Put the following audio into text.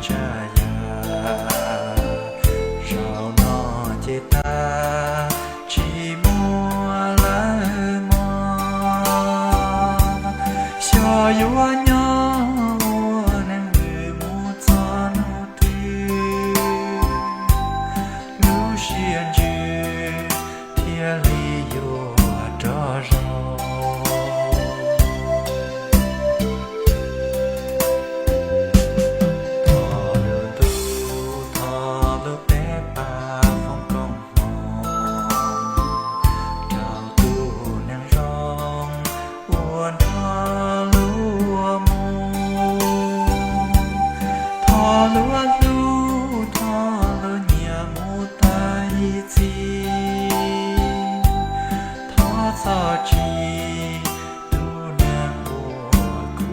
tshaj yam, zaum no ces tag tsis muaj lawm mog. Xyov yuav